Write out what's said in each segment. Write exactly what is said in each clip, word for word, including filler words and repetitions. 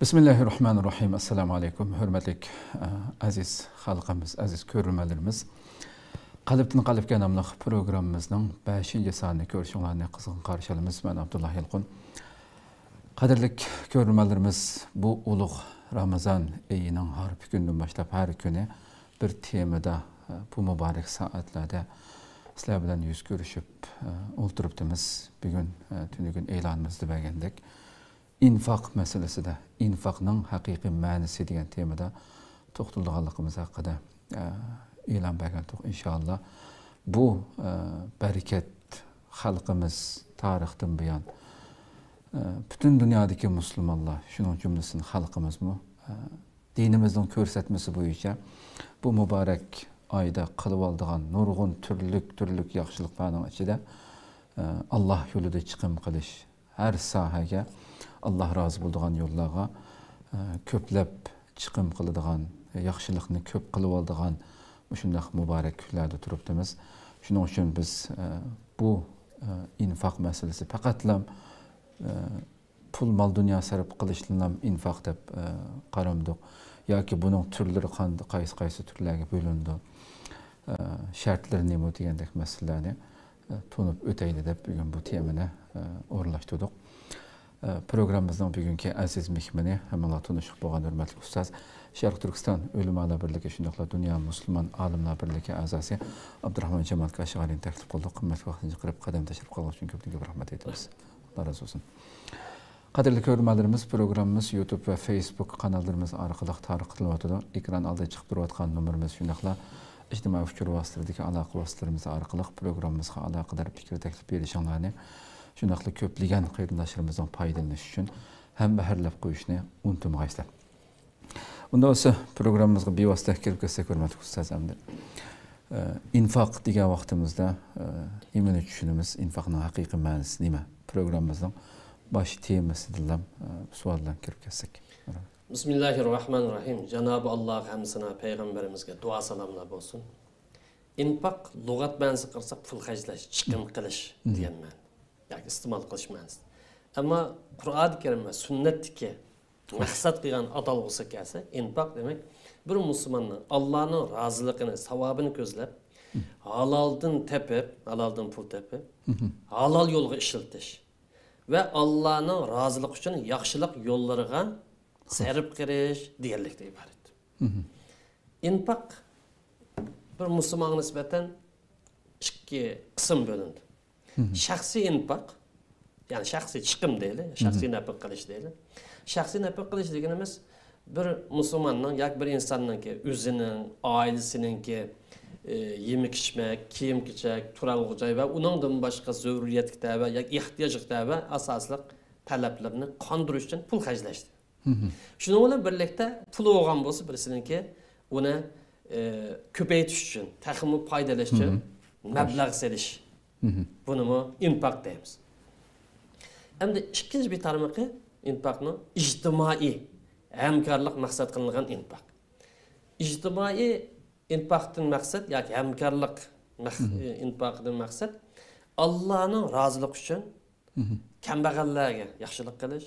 بىسمىللاھىررەھمانىررەھىم. ئەسسالامۇ ئەلەيكۇم. ھۆرمەتلىك، ئە، ئەزىز خەلقىمىز، ئەزىز كۆرۈرمەنلىرىمىز. قەلبتىن قەلبكە ناملىق پروگراممىمىزنىڭ بەشىنچى سانىنى كۆرۈشۈڭلارنى قىزغىن قارشى ئالىمىز. مەن ئابدۇللا يالقۇن. قەدىرلىك كۆرۈرمەنلىرىمىز، بۇ ئۇلۇغ رامىزان ئېيىنىڭ ھارپا كۈنىدىن باشلاپ ھەر كۈنى بىر تېمىدا، ئە، بۇ مۇبارەك سائەتلەردە سىلەر بىلەن يۈز كۆرۈشۈپ، ئە، ئولتۇرۇپتىمىز. بۈگۈن، ئە، تۈنۈگۈن ئېلانىمىزدا بەرگەندەك، ئىنفاق مەسىلىسىدە، ئىنفاقنىڭ ھەقىقىي مەنىسى دېگەن تېمىدا توختىلىدىغانلىقىمىز ھەققىدە، ئە، ئېلان بەرگەنتۇق. ئىنشائاللا، بۇ، ئە، بەرىكەت خەلقىمىز تارىختىن بۇيان، ئە، پۈتۈن دۇنيادىكى مۇسۇلمانلار، شۇنىڭ جۈملىسىدىن خەلقىمىزمۇ، ئە، دىنىمىزنىڭ كۆرسەتمىسى بويىچە بۇ مۇبارەك ئايدا قىلىۋالىدىغان نۇرغۇن تۈرلۈك، تۈرلۈك ياخشىلىقلارنىڭ ئىچىدە، ئە، ئاللا يولىدا چىقىم قىلىش، ھەر ساھەگە ئاللا رازى بولىدىغان يوللارغا، ئە، كۆپلەپ چىقىم قىلىدىغان، ياخشىلىقنى كۆپ قىلىۋالىدىغان مۇشۇنداق مۇبارەك كۈنلەردە تۇرۇپتىمىز. شۇنىڭ ئۈچۈن بىز، ئە، بۇ، ئە، ئىنفاق مەسىلىسى پەقەتلا، ئە، پۇل، مال-دۇنيا سەرپ قىلىشنىلا ئىنفاق دەپ، ئە، قارىمىدۇق. ياكى بۇنىڭ تۈرلىرى قاند-، قايسى، قايسى تۈرلەرگە بۆلۈنىدۇ، ئە، شەرتلىرى نېمە دېگەندەك مەسىلىلەرنى، ئە، تونۇپ ئۆتەيلى دەپ بۈگۈن بۇ تېمىنى، ئە، ئورۇنلاشتۇردۇق. ئە، پروگراممىمىزنىڭ بۈگۈنكى ئەزىز مېھمىنى، ھەممىڭلار تونۇشلۇق بولغان ھۆرمەتلىك ئۇستاز، شەرقىي تۈركىستان ئۆلىمالار بىرلىكى، شۇنداقلا دۇنيا مۇسۇلمان ئالىملار بىرلىكى ئەزاسى ئابدۇراخمان جامال كاشغەرىنى تەكلىپ قىلدۇق. قىممەتلىك ۋاقتىنى چىقىرىپ، قەدەم تەشرىپ قىلغان ئۈچۈن كۆپتىن كۆپ رەھمەت ئېيتىمىز. ئاللا رازى بولسۇن. قەدىرلىك كۆرۈرمەنلىرىمىز، پروگراممىمىز يۇتۇب ۋە فېيسبۇك قاناللىرىمىز ئارقىلىق تارقىتىلىۋاتىدۇ. ئېكران ئالدىدا چىقىپ تۇرۇۋاتقان نومۇرىمىز، شۇنداقلا ئىجتىمائىي ئۇچۇر ۋاسىتىلىرىدىكى ئالاقە ۋاسىتىلىرىمىز ئارقىلىق پروگراممىمىزغا ئالاقىدار پىكىر، تەكلىپ بېرىشىڭلارنى، شۇنداقلا كۆپلىگەن قېرىنداشلىرىمىزنىڭ پايدىلىنىشى ئۈچۈن ھەمبەھىرلەپ قويۇشنى ئۇنتۇمىغايسىلەر. ئۇنداق بولسا، پروگراممىمىزغا بىۋاسىتە كىرىپ كەتسەك، ھۆرمەتلىك ئۇستاز ئەمدى. ئە، ئىنفاق دېگەن ۋاقتىمىزدا، ئە، نېمىنى چۈشىنىمىز؟ ئىنفاقنىڭ ھەقىقىي مەنىسى نېمە؟ پروگراممىمىزنىڭ باش تېمىسىدىنلا، ئە، سوئال بىلەن كىرىپ كەتسەك. بىسمىللاھىررەھمانىررەھىم. جانابى ئاللاغا ھەمدۇسانا، پەيغەمبىرىمىزگە دۇئا سالاملار بولسۇن. ئىنفاق لۇغەت مەنىسىگە قارىساق، پۇل خەجلەش، چىقىم قىلىش دېگەن مەنە. ياكى ئىستېمال قىلىش مەنىسىدە. ئەمما قۇرئانى كەرىم ۋە سۈننەتتىكى مەقسەت قىلغان ئاتالغۇسىغا كەلسە، ئىنفاق دېمەك، بىر مۇسۇلماننىڭ ئاللانىڭ رازىلىقىنى، ساۋابىنى كۆزلەپ، ھالالدىن تېپىپ، ھالالدىن پۇل تېپىپ، ھالال يولغا ئىشلىتىش ۋە ئاللانىڭ رازىلىقى ئۈچۈن ياخشىلىق يوللىرىغا سەرپ قىلىش دېگەنلىكتىن ئىبارەت. ئىنفاق بىر مۇسۇلمانغا نىسبەتەن ئىككى قىسىم بۆلۈنىدۇ. شەخسىي ئىنفاق، يەنى شەخسىي چىقىم دەيلى، شەخسىي نەپىقە قىلىش دەيلى. شەخسىي نەپىقە قىلىش دېگىنىمىز بىر مۇسۇلماننىڭ ياكى بىر ئىنساننىڭكى ئۆزىنىڭ، ئائىلىسىنىڭكى، ئى، يېمەك-ئىچمەك، كىيىم-كېچەك، تۇرالغۇ جاي ۋە ئۇنىڭدىن باشقا زۆرۈرىيەتكە تەۋە ياكى ئېھتىياجغا تەۋە ئاساسلىق تەلەپلىرىنى قاندۇرۇش ئۈچۈن پۇل خەجلەش. شۇنىڭ بىلەن بىرلىكتە پۇل بولغان بولسا بىرسىنىڭكى، ئۇنى، ئى، كۆپەيتىش ئۈچۈن، تېخىمۇ پايدىلىنىش ئۈچۈن مەبلەغ سېلىش. بۇنىمۇ ئىنفاق دەيمىز. ئەمدى ئىككىنچى بىر تارمىقى ئىنفاقنىڭ ئىجتىمائىي ھەمكارلىق مەقسەت قىلىنغان ئىنفاق. ئىجتىمائىي ئىنفاقتىن مەقسەت ياكى ھەمكارلىق مەق-، ئىنفاقىدىن مەقسەت ئاللانىڭ رازىلىقى ئۈچۈن كەمبەغەللەرگە ياخشىلىق قىلىش،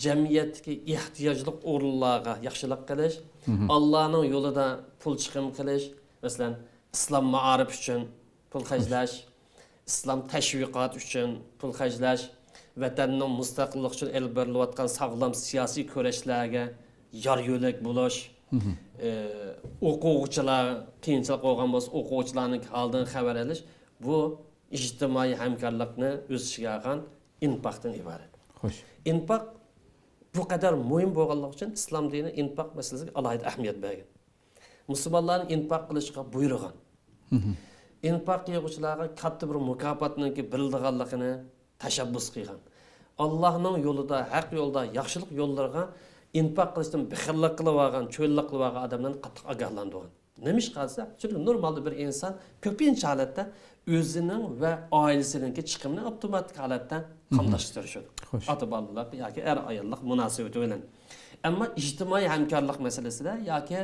جەمئىيەتتىكى ئېھتىياجلىق ئورۇنلارغا ياخشىلىق قىلىش، ئاللانىڭ يولىدا پۇل چىقىم قىلىش، مەسىلەن، ئىسلام مائارىپى ئۈچۈن پۇل خەجلەش، ئىسلام تەشۋىقاتى ئۈچۈن پۇل خەجلەش، ۋەتەننىڭ مۇستەقىللىقى ئۈچۈن ئېلىپ بېرىلىۋاتقان ساغلام سىياسىي كۈرەشلەرگە يار يۆلەك بولۇش، ئى، ئوقۇغۇچىلار قىيىنچىلىق بولغان بولسا، ئوقۇغۇچىلارنىڭ ھالىدىن خەۋەر ئېلىش، بۇ ئىجتىمائىي ھەمكارلىقنى ئۆز ئىچىگە ئالغان ئىنفاقتىن ئىبارەت. خوش. ئىنفاق بۇ قەدەر مۇھىم بولغانلىقى ئۈچۈن ئىسلام دىنى ئىنفاق مەسىلىسىگە ئالاھىدە ئەھمىيەت بەرگەن. مۇسۇلمانلارنى ئىنفاق قىلىشقا بۇيرۇغان. ئىنفاق قىلغۇچىلارغا كاتتا بىر مۇكاپاتنىڭكى بېرىلىدىغانلىقىنى تەشەببۇس قىلغان. ئاللاھنىڭ يولىدا، ھەق يولدا، ياخشىلىق يوللىرىغا ئىنفاق قىلىشتىن بېخىللىق قىلىۋالغان، چۆللۈك قىلىۋالغان ئادەملەرنى قاتتىق ئاگاھلاندۇرغان. نېمىشقا دېسە، چۈنكى نورمالدا بىر ئىنسان كۆپىنچە ھالەتتە ئۆزىنىڭ ۋە ئائىلىسىنىڭكى چىقىمىنى ئاپتوماتىك ھالەتتە قامداشقا تىرىشىدۇ. خوش. ئاتا-بالىلىق ياكى ئەر-ئاياللىق مۇناسىۋىتى بىلەن. ئەمما ئىجتىمائىي ھەمكارلىق مەسىلىسىدە ياكى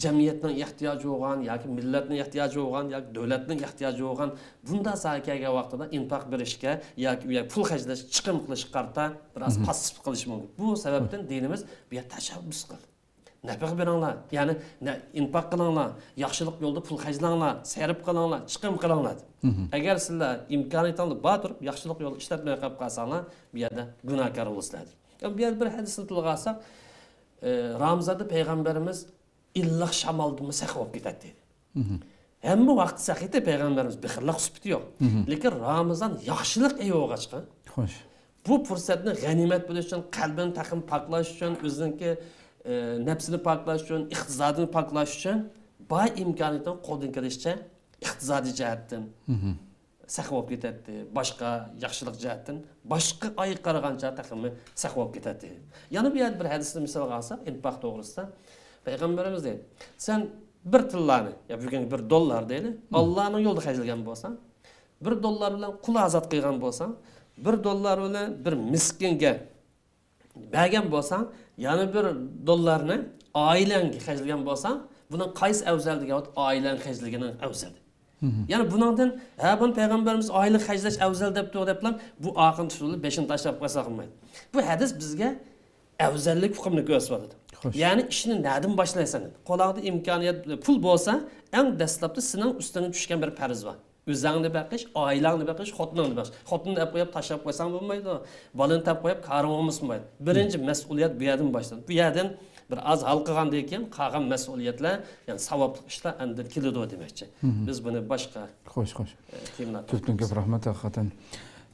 جەمئىيەتنىڭ ئېھتىياجى بولغان ياكى مىللەتنىڭ ئېھتىياجى بولغان ياكى دۆلەتنىڭ ئېھتىياجى بولغان بۇنداق ساھەگە كەلگەن ۋاقتىدا ئىنفاق بېرىشكە ياكى پۇل خەجلەش، چىقىم قىلىشقا قارىتا بىر ئاز پاسسىپ قېلىشى مۇمكىن. بۇ سەۋەبتىن دىنىمىز بۇ يەردە تەشەببۇس قىل. نەپقە بېرىڭلار، يەنى نە-، ئىنفاق قىلىڭلار، ياخشىلىق يولىدا پۇل خەجلەڭلار، سەرپ قىلىڭلار، چىقىم قىلىڭلار. ئەگەر سىلەر ئىمكانىيىتىڭلار بار تۇرۇپ ياخشىلىق يولىدا ئىشلەتمەي قېلىپ قالساڭلار، بۇ يەردە گۇناھكار بولىسىلەر. بۇ يەردە بىر ھەدىسنى تىلغا ئالساق، ئى، رامىزاندا پەيغەمبىرىمىز ئىللىق شامالدىنمۇ ساقىي بولۇپ كېتەتتى. ھەممە ۋاقىت ساقىيتى پەيغەمبىرىمىز، بېخىللىق سۈپىتى يوق. لېكىن رامىزان ياخشىلىق ئېيى بولغاچقا، خوش. بۇ پۇرسەتنى غەنىيمەت بىلىش ئۈچۈن، قەلبىنى تېخىمۇ پاكلاش ئۈچۈن، ئۆزىنىڭكى، ئى، نەپسىنى پاكلاش ئۈچۈن، ئىقتىسادىنى پاكلاش ئۈچۈن بار ئىمكانىيىتىنى قولدىن كېلىشىچە ئىقتىسادىي جەھەتتىن، ساقىي بولۇپ كېتەتتى. باشقا ياخشىلىق جەھەتتىن باشقا ئايغا قارىغانچە تېخىمۇ ساقىي بولۇپ كېتەتتى. يەنە بۇ يەردە بىر ھەدىسنى مىسالغا ئالساق، ئىنفاق توغرىسىدا پەيغەمبىرىمىز دەيدۇ، سەن بىر تىللانى، يا بۈگۈنكى بىر دوللار دەيلى، ئاللانىڭ يولىدا خەجلىگەن بولساڭ، بىر دوللار بىلەن قۇل ئازاد قىلغان بولساڭ، بىر دوللار بىلەن بىر مىسكىنگە بەرگەن بولساڭ، يەنە بىر دوللارنى ئائىلەڭگە خەجلىگەن بولساڭ، بۇنىڭ قايسى ئەۋزەل دېگەن ۋاقىت، ئائىلەڭگە خەجلىگىنىڭ ئەۋزەل. يەنى بۇنىڭدىن، ھە، بۇنى پەيغەمبەرىمىز ئائىلىگە خەجلەش ئەۋزەل دەپتۇ دەپلا بۇ ئاخىرىنى تۇتۇپ بېشىنى تاشلاپ قويسا قىلمايدۇ. بۇ ھەدىس بىزگە ئەۋزەللىك ئۇقۇمىنى كۆرسىتىۋاتىدۇ. خوش. يەنى ئىشنى نەدىن باشلايسەن دېدى. قولاڭدا ئىمكانىيەت، پۇل بولسا، ئەڭ دەسلەپتە سېنىڭ ئۈستۈڭگە چۈشكەن بىر پەرز بار. ئۆزۈڭنى بېقىش، ئائىلەڭنى بېقىش، خوتۇنۇڭنى بېقىش. خوتۇننى ئەپ قويۇپ تاشلاپ قويساڭ بولمايدۇ. بالىنى تەپ قويۇپ كارىڭ بولمىسا بولمايدۇ. بىرىنچى مەسئۇلىيەت بۇ يەردىن باشلىنىدۇ. بۇ يەردىن بىر ئاز ھالقىغاندىن كېيىن قالغان مەسئۇلىيەتلەر، يەنى ساۋابلىق ئىشلار ئاندىن كېلىدۇ دېمەكچى. بىز بۇنى باشقا، خوش، خوش. ئە، تېمىلاردا كۆپتىن كۆپ رەھمەت، ھەقىقەتەن.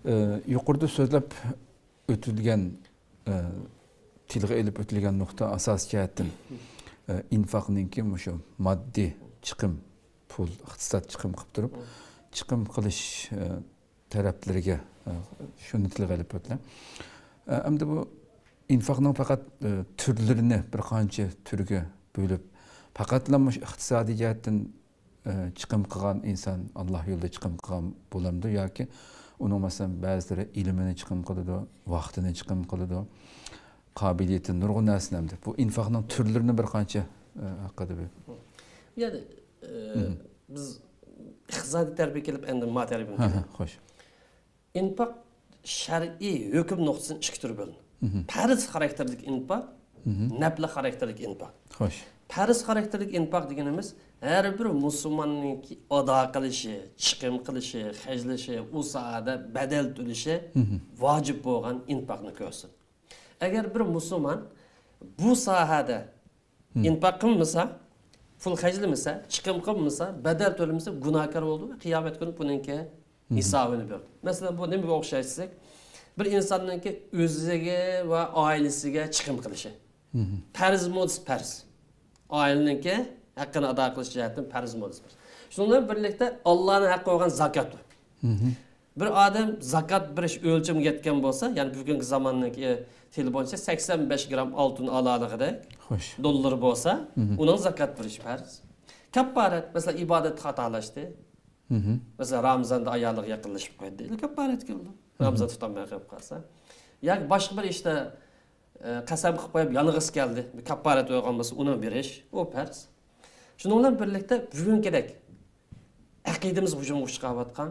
ئە، يۇقىرىدا سۆزلەپ ئۆتۈلگەن، ئە، تىلغا ئېلىپ ئۆتۈلگەن نۇقتا ئاساسىي جەھەتتىن، ئە، ئىنفاقنىڭكى مۇشۇ ماددىي چىقىم، پۇل، ئىقتىساد چىقىم قىلىپ تۇرۇپ، چىقىم قىلىش، ئە، تەرەپلىرىگە، ئە، شۇنى تىلغا ئېلىپ ئۆتىمەن. ئە، ئەمدى بۇ ئىنفاقنىڭ پەقەت، ئە، تۈرلىرىنى بىر قانچە تۈرگە بۆلۈپ، پەقەتلا مۇشۇ ئىقتىسادىي جەھەتتىن، ئە، چىقىم قىلغان ئىنسان ئاللا يولىدا چىقىم قىلغان بولامدۇ ياكى ئۇنىڭ، مەسىلەن، بەزىلىرى ئىلمىنى چىقىم قىلىدۇ، ۋاقتىنى چىقىم قىلىدۇ، قابىلىيىتى، نۇرغۇن نەرسىنى ئەمدى. بۇ ئىنفاقنىڭ تۈرلىرىنى بىر قانچە، ئە، ھەققىدە بىر. يەنى، ئە، بىز ئىقتىسادىي تەرەپكە كېلىپ ئەمدى ما تەرىپىگە كېلىمىز. خوش. ئىنفاق شەرئىي ھۆكۈم نۇقتىسىدىن ئىككى تۈر بۆلۈنىدۇ. پەرز خاراكتېرلىك ئىنفاق، نەپلى خاراكتېرلىك ئىنفاق. خوش. پەرز خاراكتېرلىك ئىنفاق دېگىنىمىز، ھەر بىر مۇسۇلماننىڭكى ئادا قىلىشى، چىقىم قىلىشى، خەجلىشى، ئۇ ساھەدە بەدەل تۆلىشى ۋاجىپ بولغان ئىنفاقنى كۆرسىتىدۇ. ئەگەر بىر مۇسۇلمان بۇ ساھەدە ئىنفاق قىلمىسا، پۇل خەجلىمىسە، چىقىم قىلمىسا، بەدەل تۆلىمىسە، گۇناھكار بولىدۇ. قىيامەت كۈنى بۇنىڭكى ھېسابىنى بېرىدۇ. مەسىلەن، بۇ نېمىگە ئوخشاش دېسەك، بىر ئىنساننىڭكى ئۆزىگە ۋە ئائىلىسىگە چىقىم قىلىشى. پەرزمۇ دېسە پەرز. ئائىلىنىڭكى ھەققىنى ئادا قىلىش جەھەتتىن پەرزمۇ دېسە پەرز. شۇنىڭ بىلەن بىرلىكتە، ئاللانىڭ ھەققى بولغان زاكات بار. بىر ئادەم زاكات بېرىش ئۆلچىمىگە يەتكەن بولسا، يەنى بۈگۈنكى زاماننىڭكى تىلى بويىچە سەكسەن بەش گرام ئالتۇن ئالالىغۇدەك، خوش، دوللىرى بولسا، ئۇنىڭ زاكات بېرىشى پەرز. كاپپارەت، مەسىلەن، ئىبادەتتە خاتالاشتى. مەسىلەن، رامىزاندا ئايالىغا يېقىنلىشىپ قويدى. كاپپارەت كېلىدۇ. رامىزان تۇتالماي قېلىپ قالسا. ياكى باشقا بىر ئىشتا، ئە، قەسەم قىلىپ قويۇپ يالغۇز كەلدى. بىر كاپپارەت بولغان بولسا، ئۇنىڭ بېرىش، ئۇ پەرز. شۇنىڭ بىلەن بىرلىكتە بۈگۈنكىدەك ئەقىدىمىز ھۇجۇمغا ئۇچراۋاتقان،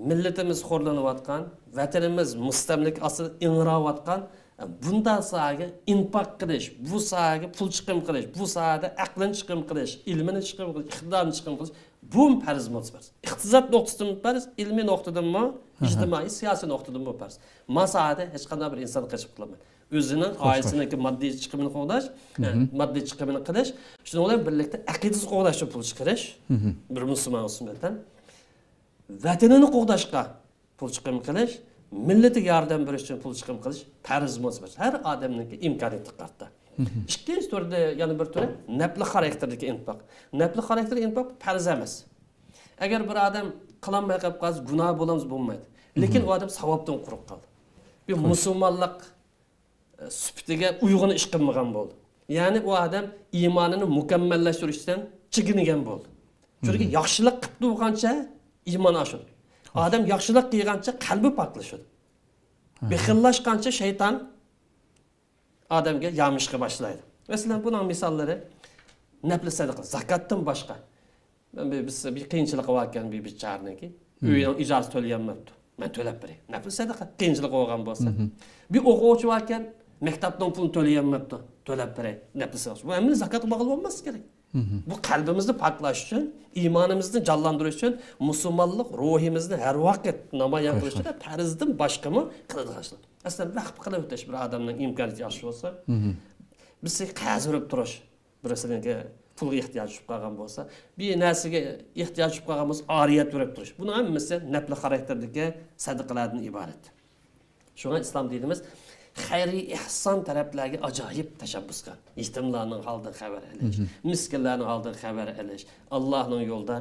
مىللىتىمىز خورلىنىۋاتقان، ۋەتىنىمىز مۇستەملىكە ئاستىدا ئىڭراۋاتقان، بۇنداق ساھەگە ئىنفاق قىلىش، بۇ ساھەگە پۇل چىقىم قىلىش، بۇ ساھەدە ئەقلىنى چىقىم قىلىش، ئىلمىنى چىقىم قىلىش، ئىقتىدارنى چىقىم قىلىش، بۇمۇ پەرز مۇتىسى پەرز. ئىقتىساد نۇقتىسىدىنمۇ پەرز، ئىلمىي نۇقتىدىنمۇ، ئىجتىمائىي، سىياسىي نۇقتىدىنمۇ پەرز. ما ساھەدە ھېچقانداق بىر ئىنسان قېچىپ قۇتۇلالمايدۇ. ئۆزىنىڭ ئائىلىسىنىڭكى ماددىي چىقىمىنى قوغداش، ئە، ماددىي چىقىمىنى قىلىش، شۇنىڭ بىلەن بىرلىكتە ئەقىدىسىنى قوغداش ئۈچۈن پۇل چىقىرىش، بىر مۇسۇلمان ئۈچۈن ۋەتىنىنى قوغداشقا پۇل چىقىم قىلىش، مىللىتىگە ياردەم بېرىش ئۈچۈن پۇل چىقىم قىلىش پەرز مۇتىسى پەرز. ھەر ئادەمنىڭكى ئىمكانىيىتىگە قارىتا. ئىككىنچى تۈردە يەنە بىر تۈرى نەپلى خاراكتېردىكى ئىنفاق. نەپلى خاراكتېردىكى ئىنفاق پەرز ئەمەس. ئەگەر بىر ئادەم قىلالماي قېلىپ قالسا، گۇناھ بولامسا بولمايدۇ. لېكىن ئۇ ئادەم ساۋابتىن قۇرۇق قالدى. بىر مۇسۇلمانلىق، ئە، سۈپىتىگە ئۇيغۇن ئىش قىلمىغان بولدى. يەنى ئۇ ئادەم ئىمانىنى مۇكەممەللەشتۈرۈشتىن چېكىنگەن بولدى. چۈنكى ياخشىلىق قىپتۇ بولغانچە ئىمان ئاشىدۇ. ئادەم ياخشىلىق قىلغانچە قەلبى پاكلىشىدۇ. بېخىللاشقانچە شەيتان ئادەمگە يامىشقا باشلايدۇ. مەسىلەن، بۇنىڭ مىساللىرى نەپلى سەدىقە، زاكاتتىن باشقا. مەن بىر، بىز بىر قىيىنچىلىقى باركەن بىر بىچارىنىڭكى. مم. ئۆيىنىڭ ئىجارىسى تۆلىيەلمەپتۇ. مەن تۆلەپ بېرەي. نەپلى سەدىقە، قىيىنچىلىقى بولغان بولسا. مم. بىر ئوقۇغۇچى باركەن، مەكتەپنىڭ پۇلىنى تۆلىيەلمەپتۇ. تۆلەپ بېرەي. نەپلى سەدىقە. بۇ ھەممىنى زاكاتقا باغلىۋالماسلىق كېرەك. مم. بۇ قەلبىمىزنى پاكلاش ئۈچۈن، ئىمانىمىزنى جانلاندۇرۇش ئۈچۈن، مۇسۇلمانلىق روھىمىزنى ھەر ۋاقىت نامايان قىلىش ئۈچۈن پەرزدىن باشقىمۇ قىلىدىغان ئىشلار. مەسىلەن، ۋەقىپ قىلىۋېتىش، بىر ئادەمنىڭ ئىمكانىيىتى ياخشى بولسا، مم. بىرسىگە قەرز بېرىپ تۇرۇش، بىرسىنىڭكى پۇلغا ئېھتىياجى چۈشۈپ قالغان بولسا، بىر نەرسىگە ئېھتىياجى چۈشۈپ قالغان بولسا، ئارىيەت بېرىپ تۇرۇش. بۇنىڭ ھەممىسى نەپلى خاراكتېردىكى سەدىقىلەردىن ئىبارەت. شۇڭا ئىسلام دىنىمىز خەيرىي ئېھسان تەرەپلەرگە ئاجايىپ تەشەببۇسكار. يېتىملارنىڭ ھالىدىن خەۋەر ئېلىش، مم. مىسكىنلارنىڭ ھالىدىن خەۋەر ئېلىش، ئاللاھنىڭ يولىدا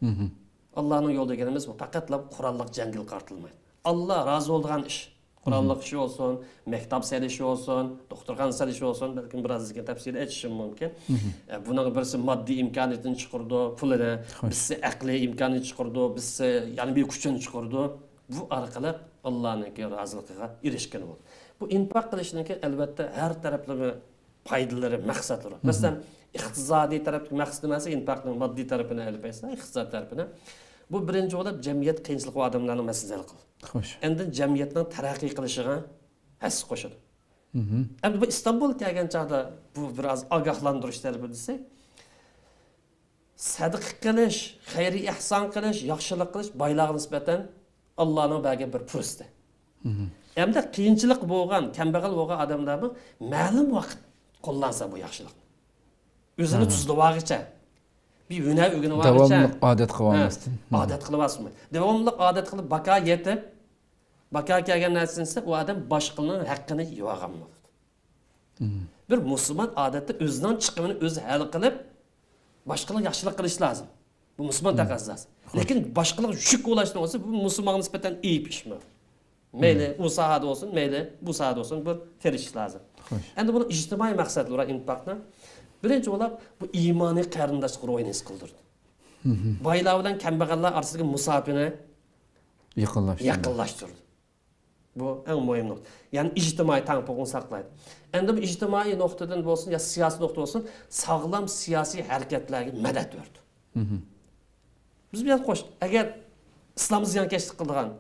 مم. ئاللانىڭ يولى دېگىنىمىز بۇ پەقەتلا قوراللىق جەڭگىلا قارىتىلمايدۇ. ئاللا رازى بولىدىغان ئىش. قوراللىق مم. ئىش بولسۇن، مەكتەپ سېلىش بولسۇن، دوختۇرخانا سېلىش بولسۇن، بەلكىم بىرازدىن كېيىن تەپسىلىي ئېيتىشىم مۇمكىن. مم. ئە، بۇنىڭ بىرسى ماددىي ئىمكانىيىتىنى چىقىرىدۇ، پۇلىنى، خوش. بىرسى ئەقلىي ئىمكانىيەت چىقىرىدۇ، بىرسى يەنە بىر كۈچىنى چىقىرىدۇ. بۇ ئارقىلىق ئاللانىڭكى رازىلىقىغا ئېرىشكىلى بولىدۇ. بۇ ئىنپاق قىلىشنىڭكى ئەلۋەتتە ھەر تەرەپلىمە پايدىلىرى، مەقسەتلىرى. مم. مەسىلەن، ئىقتىسادىي تەرەپتىكى مەقسەت ئەمەس، ئىنپاقنىڭ ماددىي تەرىپىنى ئېلىپ ئېيتسا، ئىقتىساد تەرىپىنى. بۇ بىرىنچى بولۇپ جەمئىيەت قىيىنچىلىقى بار ئادەملەرنىڭ مەسىلىسىنى ھەل قىلىدۇ. خوش. ئاندىن جەمئىيەتنىڭ تەرەققىي قىلىشىغا ھەسسە قوشىدۇ. مم. ئەمدى بۇ ئىستانبۇلغا كەلگەن چاغدا بۇ بىراز ئاگاھلاندۇرۇش تەرىپى دېسەك، سەدىقە قىلىش، خەيرىي ئەھسان قىلىش، ياخشىلىق قىلىش بايلارغا نىسبەتەن ئاللانىڭ بەرگەن بىر پۇرسىتى. مم. ئەمدى قىيىنچىلىق بولغان، كەمبەغەل بولغان ئادەملەرمۇ مەلۇم ۋاقىت قوللانسا بۇ ياخشىلىقنى. ئۆزىنى مم. تۈزلىۋالغىچە، بىر ھۈنەر ئۆگىنىۋالغىچە. داۋاملىق ئادەت قىلىۋالماستىن. ھە، مم. ئادەت قىلىۋالسۇن. داۋاملىق ئادەت قىلىپ، باكا يېتىپ، باكا كەلگەن نەرسىنى ئىستىسە، ئۇ ئادەم باشقىلارنىڭ ھەققىنى يېۋالغان بولىدۇ. مم. بىر مۇسۇلمان ئادەتتە ئۆزىنىڭ چىقىمىنى ئۆزى ھەل قىلىپ، باشقىلارغا ياخشىلىق قىلىشى لازىم. بۇ مۇسۇلمان مم. تەقەززاسى. خوش. لېكىن باشقىلارغا يۈك بولۇشنىڭ ئۆزى بۇ مۇسۇلمانغا نىسبەتەن ئېيىب ئىشمۇ؟ مەيلى مم. ئۇ ساھەدە بولسۇن، مەيلى بۇ ساھەدە بولسۇن، بىر تىرىشىش لازىم. خوش. ئەمدى بۇنىڭ ئىجتىمائىي مەقسەتلىرى بار ئىنفاقنىڭ. بىرىنچى بولۇپ، بۇ ئىمانىي قېرىنداشلىق روھىنى ھېس قىلدۇرىدۇ. مم. بايلار بىلەن كەمبەغەللەر ئارىسىدىكى مۇساپىنى يېقىنلاشتۇرىدۇ. يېقىنلاشتۇرىدۇ. بۇ ئەڭ مۇھىم نۇقتا. يەنى ئىجتىمائىي تەڭپۇڭنى ساقلايدۇ. ئەمدى بۇ ئىجتىمائىي نۇقتىدىن بولسۇن يا سىياسىي نۇقتا بولسۇن، ساغلام سىياسىي ھەرىكەتلەرگە مەدەت بېرىدۇ. مم. بىز بۇ يەردە قوش-، ئەگەر ئىسلامغا زىيانكەشلىك قىلىدىغان،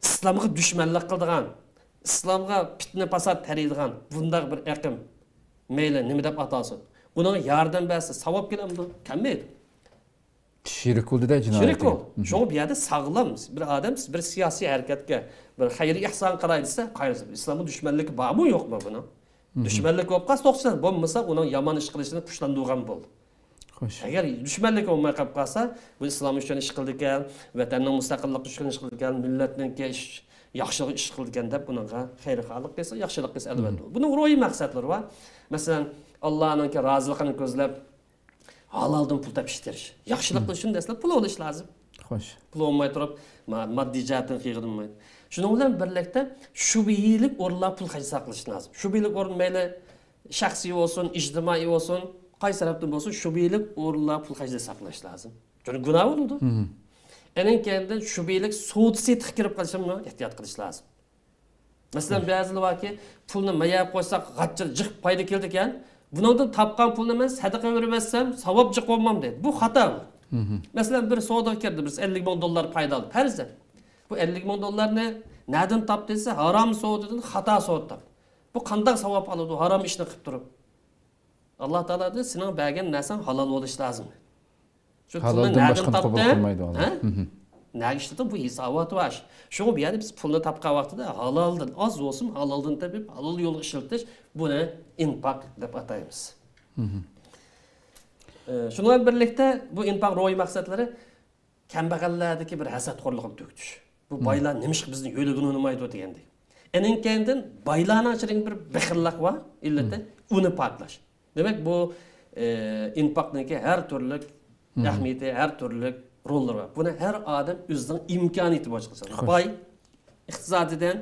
ئىسلامغا دۈشمەنلىك قىلىدىغان، ئىسلامغا پىتنە پاسات تېرىيدىغان بۇنداق بىر ئېقىم، مەيلى نېمە دەپ ئاتالسۇن، ئۇنىڭغا ياردەم بەرسە ساۋاب كېلەمدۇ؟ كەلمەيدۇ. شېرىك بولدى-دە جىنايەتكە. شېرىك بول. مم. شۇڭا بۇ يەردە ساغلام بىر ئادەم بىر سىياسىي ھەرىكەتكە بىر خەيرىي ئەھسان قىلاي دېسە، قايسى ئىسلامغا دۈشمەنلىكى بارمۇ يوقمۇ بۇنىڭ؟ مم. دۈشمەنلىك بولۇپ قالسا توختىسۇن، بولمىسا ئۇنىڭ يامان ئىش قىلىشىنى كۈچلەندۈرگەن بول. خوش. ئەگەر دۈشمەنلىك بولماي قېلىپ قالسا، بۇ ئىسلام ئۈچۈن ئىش قىلىدىكەن، ۋەتەننىڭ مۇستەقىللىقى ئۈچۈن ئىش قىلىدىكەن، مىللەتنىڭكى ئىش، ياخشىلىق ئىش قىلىدىكەن دەپ ئۇنىڭغا خەيرخاھلىق قىلسا، ياخشىلىق قىلسا ئەلۋەتتە. مم. بۇنىڭ روھىي مەقسەتلىرى بار. مەسىلەن، ئاللانىڭكى رازىلىقىنى كۆزلەپ، ھالالدىن پۇل تېپىشقا تىرىش. ياخشىلىق مم. قىلىش ئۈچۈن دەسلەپ پۇل بولۇش لازىم. خوش. پۇل بولماي تۇرۇپ، ما-، ماددىي جەھەتتىن قىيغىدىنمايدۇ. شۇنىڭ بىلەن بىرلىكتە شۈبھىلىك ئورۇنلار پۇل خەجلىسە ساقلىشىش لازىم. شۈبھىلىك ئورۇن مەيلى شەخسىي بولسۇن، ئىجتىمائىي بولسۇن، قايسى تەرەپتىن بولسۇن، شۈبھىلىك ئورۇنلار پۇل خەجلىسە ساقلىنىش لازىم. چۈنكى گۇناھ بولىدۇ. مم. ئەنىڭ كەينىدىن شۈبھىلىك سودا سېتىققا كىرىپ قېلىشىمۇ ئېھتىيات قىلىش لازىم. مەسىلەن، بەزىلەر باركى، پۇلنى مەيەگە قويساق، غاچچىر جىق پايدا كېلىدىكەن، بۇنىڭدىن تاپقان پۇلنى مەن سەدىقە بېرىۋەتسەم، ساۋاب جىق بولمامدۇ؟ بۇ خاتا بۇ. مم. مەسىلەن، بىر سودىغا كىردى، بىرسى ئەللىك مىڭ دوللار پايدا ئالدى. پەرزەن، بۇ ئەللىك مىڭ دوللارنى نەدىن تاپتى دېسە، ھارام سودىدىن، خاتا سودىدىن. بۇ قانداق ساۋاب ئالىدۇ، ھارام ئىشنى قىلىپ تۇرۇپ؟ ئاللا تائالا دېدى، سېنىڭ بەرگەن نەرسەڭ ھالال بولۇشى لازىم. شۇ پۇلنى ھالالدىن نەدىن باشقىنى قوبۇل تاپتىڭ؟ قىلمايدۇ ئاللا. ھە؟ مم. نەگە ئىشلىتىڭ؟ بۇ ھېساباتى بار. شۇڭا بۇ يەردە بىز پۇلنى تاپقان ۋاقتىدا ھالالدىن، ئاز بولسۇن، ھالالدىن تېپىپ، ھالال يولغا ئىشلىتىش، بۇنى ئىنپاق دەپ ئاتايمىز. مم. ئە، شۇنىڭ بىلەن بىرلىكتە، بۇ ئىنپاق روھىي مەقسەتلىرى كەمبەغەللەردىكى بىر ھەسەتخورلۇقنى تۈگىتىش. بۇ مم. بايلار نېمىشقا بىزنى يۆلىگىلى ئۇنىمايدۇ دېگەندەك. ئېنىڭ كەينىدىن بايلارنىڭ ئىچىدىكى بىر بېخىللىق بار، ئىللىتى، مم. ئۇنى پاكلاش. دېمەك، بۇ، ئى، ئىنفاقنىڭكى ھەر تۈرلۈك مم. ئەھمىيىتى، ھەر تۈرلۈك روللىرى بار. بۇنى ھەر ئادەم ئۆزىنىڭ ئىمكانىيىتى بويىچە قىلسا. خوش. باي ئىقتىسادىدىن،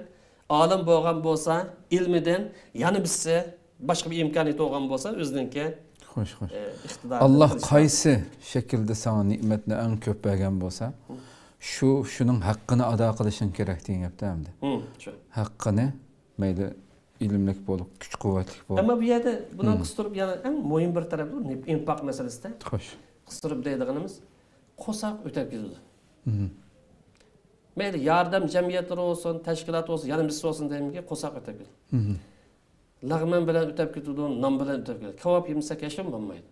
ئالىم بولغان بولسا، ئىلمىدىن، يەنە بىرسى، باشقا بىر ئىمكانىيىتى بولغان بولسا، ئۆزىنىڭكى، خوش، خوش. ئى، ئىقتىدارىدىن ئاللا قىلىشى قايسى شەكىلدە ساڭا نېمەتنى ئەڭ كۆپ بەرگەن بولسا، ھە. شۇ، شۇنىڭ ھەققىنى ئادا قىلىشىڭ كېرەك دېگەن گەپتە ئەمدى. ھە، شۇ. ھەققىنى، مەيلى ئىلىملىك بولۇپ، كۈچ-قۇۋۋەتلىك بولۇپ. ئەمما بۇ يەردە بۇنى قىستۇرۇپ، يەنە ئەڭ مۇھىم بىر تەرەپ بۇ ئىنفاق مەسىلىسىدە. خوش. قىستۇرۇپ دەيدىغىنىمىز، قورساق ئۆتەپ كېتىدۇ. مەيلى، ياردەم جەمئىيەتلىرى بولسۇن، تەشكىلات بولسۇن، يەنە بىرسى بولسۇن دەيمىزكى، قورساق ئۆتەپ كېتىدۇ. لەغمەن بىلەن ئۆتەپ كېتىدۇ، نان بىلەن ئۆتەپ كېتىدۇ. كاۋاپ يېمىسەك، ھېچنېمە بولمايدۇ.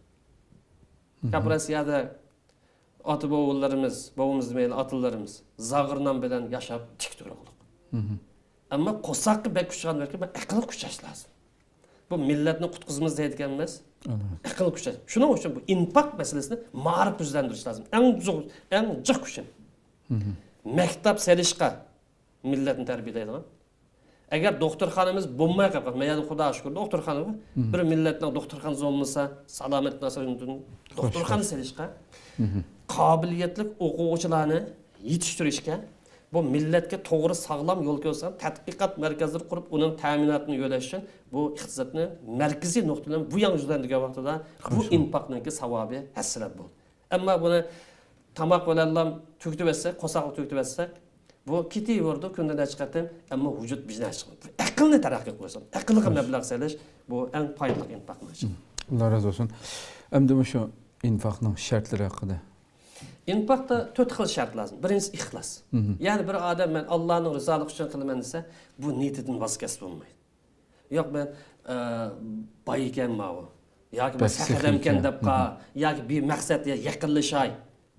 كاپىراسىيادا ئاتا-بوۋىلىرىمىز، بوۋىمىز دېمەيلى، ئاتىلىرىمىز زاغرا نان بىلەن ياشاپ تىك تۇرغۇلۇق. ئەمما قورساققا بەك كۈچ چىققان بەلكى بىر ئەقىل كۈچەش لازىم. بۇ مىللەتنى قۇتقۇزىمىز دەيدىكەنمىز. ئەقىل كۈچەش. شۇنىڭ ئۈچۈن بۇ ئىنفاق مەسىلىسىنى مائارىپقا يۈزلەندۈرۈش لازىم. ئەڭ زور، ئەڭ جىق كۈچىنى. مەكتەپ سېلىشقا مىللەتنى تەربىيەلەيدىغان. ئەگەر دوختۇرخانىمىز بولماي قالغان، مەيەردە خۇداغا شۈكۈر، دوختۇرخانا بار. بىر مىللەتنىڭ دوختۇرخانىسى بولمىسا، سالامەتلىك مەسىلىسى دوختۇرخانا سېلىشقا، قابىلىيەتلىك ئوقۇغۇچىلارنى يېتىشتۈرۈشكە، بۇ مىللەتكە توغرا ساغلام يول كۆرسەتكەن تەتقىقات مەركەزلىرى قۇرۇپ، ئۇنىڭ تەمىناتىنى يۆلەش ئۈچۈن بۇ ئىقتىسادنى مەركىزىي نۇقتا بىلەن بۇ يەڭگە يۈزلەندۈرگەن ۋاقتىدا بۇ ئىنفاقنىڭكى ساۋابى ھەسرەت بولدى. ئەمما بۇنى تاماق بىلەنلا تۈگىتىۋەتسەك، قورساقنى تۈگىتىۋەتسەك، بۇ كېتىۋېرىدۇ، كۈندە نەچچە قېتىم، ئەمما ۋۇجۇد بىر نەرسە قىلىدۇ. ئەقىلنى تەرەققىي قىلىۋەتسۇن، ئەقىلگە مەبلەغ سېلىش، بۇ ئەڭ پايدىلىق ئىنفاقنىڭ ئىشى. ئاللا رازى بولسۇن. ئەمدى مۇشۇ ئىنفاقنىڭ شەرتلىرى ھەققىدە. ئىنفاقتا تۆت خىل شەرت لازىم. بىرىنچىسى ئىخلاس. يەنى بىر ئادەم مەن ئاللانىڭ رىزالىقى ئۈچۈن قىلىمەن دېسە، بۇ نىيىتىدىن ۋاز كەچسە بولمايدۇ. ياق، مەن، ئە، باي ئىكەن ماۋۇ. ياكى مەن سەخىي ئادەمكەن دەپ قال، ياكى بىر مەقسەتكە يېقىنلىشاي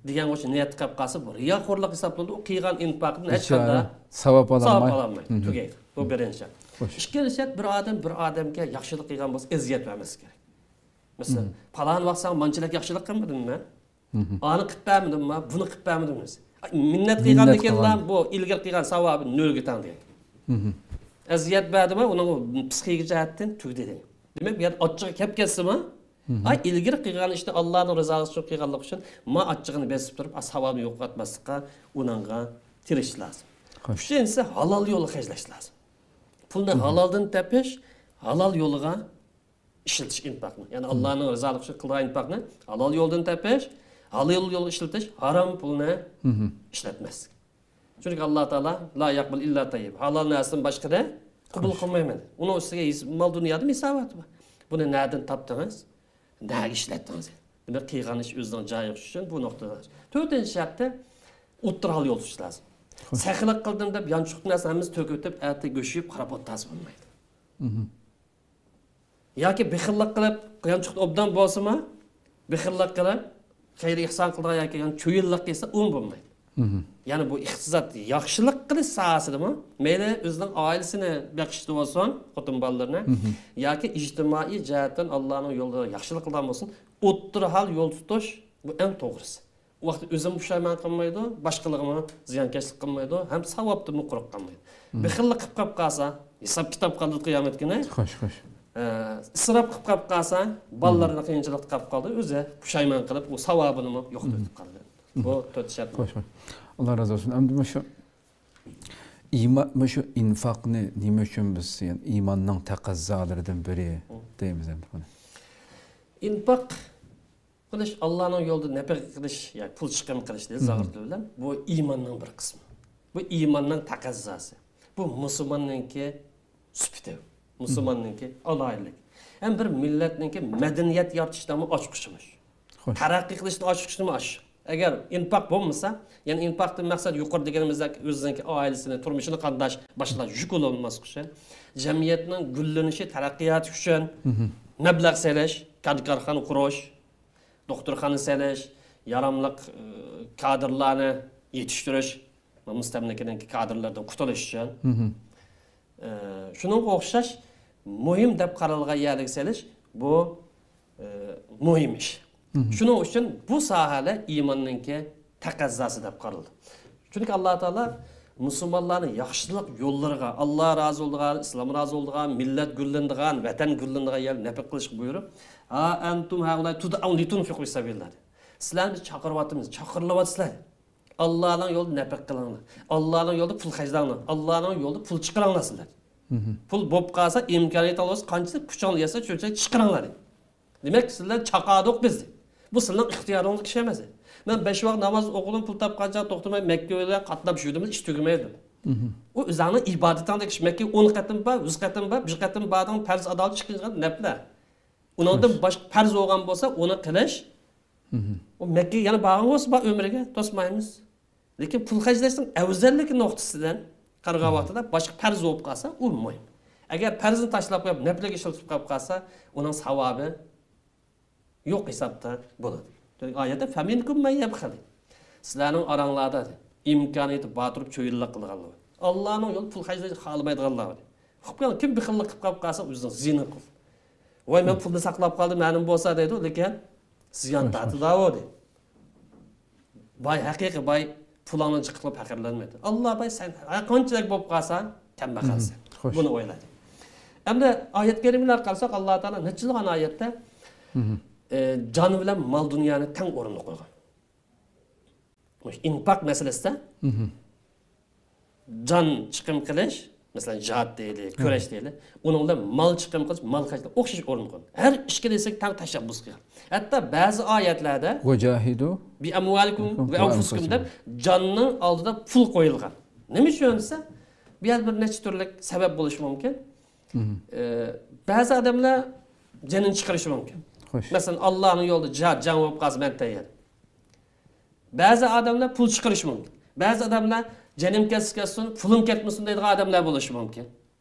دېگەن ئوخشاش نىيەتتە قېلىپ قالسا، بۇ رىياخورلۇق ھېسابلىنىدۇ. ئۇ قىلغان ئىنفاقىدىن ھېچقانداق ساۋاب ئالالماي تۈگەيدۇ. بۇ بىرىنچى شەرت. ئىككىنچى شەرت، بىر ئادەم بىر ئادەمگە ياخشىلىق قىلغان بولسا، ئەزىيەت بەرمەسلىك كېرەك. مەسىلەن، پالان ۋاقىت ساڭا مانچىلىك ياخشىلىق قىلمىدىممەن؟ ئانى قىلىپ بەرمىدىمما، بۇنى قىلىپ بەرمىدىم دېسە، مىننەت قىلغاندىن كېيىنلا بۇ ئىلگىرى قىلغان ساۋابى نۆلگە تەڭ دېگەن. ئەزىيەت بەردىما، ئۇنىڭ پسىخىكا جەھەتتىن تۈگىدى دېگەن. دېمەك، بۇ يەردە ئاچچىقى كەپ كەتسىمۇ، ئاي، ئىلگىرى قىلغان ئىشنى ئاللانىڭ رىزاسى ئۈچۈن قىلغانلىقى ئۈچۈن، ما ئاچچىقىنى بېسىپ تۇرۇپ، ئا، ساۋابىنى يوقاتماسلىققا ئۇنىڭغا تىرىشىش لازىم. ئۈچىنچىسى، ھالال يولغا خەجلەش لازىم. پۇلنى ھالالدىن تېپىش، ھالال يولغا ئىشلىتىش ئىنفاقنى. يەنى ئاللانىڭ رىزالىقى ئۈچۈن قىلغان ئىنفاقنى ھالال يولدىن تېپىش، ھالال يولغا ئىشلىتىش، ھارام پۇلنى ئىشلەتمەسلىك. چۈنكى ئاللا تائالا لا يەقبەل ئىللا تەييىب. ھالال نەرسىدىن باشقىنى قوبۇل قىلمايمەن. ئۇنىڭ ئۈستىگە ھېس-، مال دۇنيادا ھېسابات بار. بۇنى نەدىن تاپتىڭىز؟ نەگە ئىشلەتتىڭىز؟ دېمەك، قىلغان ئىش ئۆزىنىڭ جايىغا چۈشسۇن، بۇ نۇقتىدا. تۆتىنچى شەرتتە ئوتتۇرا ھال يول تۇتۇش لازىم. سەخىيلىق قىلدىم دەپ يانچۇقتىن نەرسە ھەممىسى تۆكۈۋېتىپ، ئەتە گۆش يېيىپ قاراپ ئولتۇرسا بولمايدۇ. ياكى بېخىللىق قىلىپ، يانچۇقتا ئوبدان بولسىمۇ، بېخىللىق قىلىپ، خەير ئېھسان قىلىدىغان ياكى يەنە چويۇنلۇق قىلسا، ئۇمۇ بولمايدۇ. يەنى بۇ ئىقتىساد ياخشىلىق قىلىش ساھەسىدىمۇ، مەيلى ئۆزىنىڭ ئائىلىسىنى بېقىشتا بولسۇن، خوتۇن بالىلىرىنى، ياكى ئىجتىمائىي جەھەتتىن ئاللانىڭ يولىدا ياخشىلىق قىلىدىغان بولسۇن، ئوتتۇرا ھال يول تۇتۇش، بۇ ئەڭ توغرىسى. ئۇ ۋاقىتتا ئۆزىمۇ پۇشايمان قىلمايدۇ، باشقىلىرىغىمۇ زىيانكەشلىك قىلمايدۇ، ھەم ساۋابتىنمۇ قۇرۇق قالمايدۇ. بېخىللىق قىلىپ قاپ قالسا، ھېساب كىتاب قالىدۇ قىيامەت كۈنى. خوش، خوش. ئە، ئىسراپ قىلىپ قاپ قالسا، بالىلىرىنى قىيىنچىلىقتا قاپ قالدى، ئۆزى پۇشايمان قىلىپ، ئۇ ساۋابىنىمۇ يوقىتىپ قالدى. بۇ تۆت شەرت. خوش، خوش. ئاللا رازى بولسۇن. ئەمدى مۇشۇ ئىما-، مۇشۇ ئىنفاقنى نېمە ئۈچۈن بىز، يەنى ئىماننىڭ تەقەززالىرىدىن بىرى دەيمىز ئەمدى بۇنى؟ ئىنفاق قىلىش، ئاللانىڭ يولىدا نەپەقە قىلىش، ياكى پۇل چىقىم قىلىش دېدى زاغرا تىل بىلەن. بۇ ئىماننىڭ بىر قىسمى. بۇ ئىماننىڭ تەقەززاسى. بۇ مۇسۇلماننىڭكى سۈپىتى. مۇسۇلماننىڭكى ئالاھىدىلىكى. ھەم بىر مىللەتنىڭكى مەدەنىيەت يارىتىشتىمۇ ئاچقۇچى مۇشۇ. خوش. تەرەققىي قىلىشنىڭ ئاچقۇچىمۇ ئاشۇ. ئەگەر ئىنفاق بولمىسا، يەنى ئىنفاقتىن مەقسەت يۇقىرى دېگىنىمىزدەك ئۆزىنىڭكى ئائىلىسىنى، تۇرمۇشىنى قامداش، باشقىلار يۈك بولماسلىقى ئۈچۈن، جەمئىيەتنىڭ گۈللىنىشى، تەرەققىياتى ئۈچۈن مەبلەغ سېلىش، كان-، كارخانا قۇرۇش، دوختۇرخانا سېلىش، ياراملىق، ئى، كادىرلارنى يېتىشتۈرۈش، مۇستەملىكىنىڭكى كادىرلىرىدىن قۇتۇلۇش ئۈچۈن. ئى، شۇنىڭغا ئوخشاش مۇھىم دەپ قارالغان يەرلىرگە سېلىش، بۇ، ئى، مۇھىم ئىش. شۇنىڭ ئۈچۈن بۇ ساھەلەر ئىماننىڭكى تەقەززاسى دەپ قارىلىدۇ. چۈنكى ئاللا تائالا مۇسۇلمانلارنى ياخشىلىق يوللىرىغا، ئاللا رازى بولىدىغان، ئىسلام رازى بولىدىغان، مىللەت گۈللىنىدىغان، ۋەتەن گۈللىنىدىغان يەرگە نەپەقە قىلىشقا بۇيرۇپ، ھا ئەنتۇم ھەئۇلاء تۇدئەۋنە لىتۇنفىقۇ فى سەبىلىللاھ. سىلەرنى چاقىرىۋاتىمىز، چاقىرىلىۋاتىسىلەر. ئاللانىڭ يولىدا نەپەقە قىلىڭلار. ئاللانىڭ يولىدا پۇل خەجلەڭلار. ئاللانىڭ يولىدا پۇل چىقىرىڭلار سىلەر. پۇل بولۇپ قالسا، ئىمكانىيىتىڭلار بولسا، قانچىلىك كۈچۈڭلار يەتسە، شۇنچىلىك چىقىرىڭلار دەيدۇ. دېمەك، سىلەر چاقادۇق بىز دەيدۇ. بۇ سىلەرنىڭ ئىختىيارىڭىزدىكى ئىش ئەمەس. مەن بەش ۋاق ناماز ئوقۇدۇم، پۇل تاپقانچە توختىماي مەككە بىلەن قاتناپ يۈردۈم، ئىش تۈگىمەيدۇ. ئۇ ئۆزۈڭنىڭ ئىبادىتىڭدەك ئىش. مەككىگە ئون قېتىم بار، يۈز قېتىم بار، بىر قېتىم باردىڭ، پەرز ئاداغا چىققىنى نەپلە. ئۇنىڭدىن باشقا پەرز بولغان بولسا، ئۇنى قىلىش. ئۇ مەككىگە يەنە بارغان بولسا، بار ئۆمرىگە توسمايمىز. لېكىن پۇل خەجلەشنىڭ ئەۋزەللىكى نۇقتىسىدىن قارىغان ۋاقتىدا باشقا پەرز بولۇپ قالسا، ئۇ مۇھىم. ئەگەر پەرزنى تاشلاپ قويۇپ، نەپلىگە ئىشلىتىپ قويۇپ قالسا، ئۇنىڭ ساۋابى يوق ھېسابتا بولىدۇ. چۈنكى ئايەتتە، فەمىنكۇم مەن يەبخەل. سىلەرنىڭ ئاراڭلاردا، دەيدۇ، ئىمكانىيىتى بار تۇرۇپ چۆيۈنلۈك قىلغانلار بار. ئاللانىڭ يولىدا پۇل خەجلەشنى خالىمايدىغانلار بار. قىلىپ قويۇڭ، كىم بېخىللىق قىلىپ قاپ قالسا، ئۆزىنىڭ زىيىنىنى قىل. ۋاي، مەن پۇلنى ساقلاپ قالدىم، مەلۇم بولسا، دەيدۇ، لېكىن زىيان تارتىدۇ، دەيدۇ. باي، ھەقىقىي باي پۇلۇڭنى جىق قىلىپ پەخىرلەنمەيدۇ. ئاللا باي، سەن ھەر قانچىلىك بولۇپ قالسا، كەمبەغەلسەن. بۇنى ئويلايدۇ. ئەمدى ئايەت كەرىمىلەرگە قارىساق، ئاللا تائالا نەچچىلىغان ئايەتتە، ئە، جان بىلەن مال دۇنيانى تەڭ ئورۇندا قويغان. مۇشۇ ئىنفاق مەسىلىسىدە جان چىقىم قىلىش، مەسىلەن، جىھاد دەيلى، كۈرەش دەيلى، ئۇنىڭ بىلەن مال چىقىم قىلىش، مال خەجلەش ئوخشاش ئورۇندا قويغان. ھەر ئىككىلىسىگە تەڭ تەشەببۇس قىلغان. ھەتتا بەزى ئايەتلەردە «ۋەجاھىدۇ بىئەمۋالىكۇم ۋە ئەنفۇسىكۇم» دەپ جاننىڭ ئالدىدا پۇل قويۇلغان. نېمە ئۈچۈن دېسە، بۇ يەردە بىر نەچچە تۈرلۈك سەۋەب بولۇشى مۇمكىن. ئە، بەزى ئادەملەر جېنىنى چىقىرىشى مۇمكىن. مەسىلەن، ئاللانىڭ يولىدا جىھاد، جەڭ بولۇپ قالسا، مەن تەييار. بەزى ئادەملەر پۇل چىقىرىشى مۇمكىن. بەزى ئادەملەر جېنىم كەتسە كەتسۇن، پۇلۇم كەتمىسۇن دەيدىغان ئادەملەر بولۇشى مۇمكىن.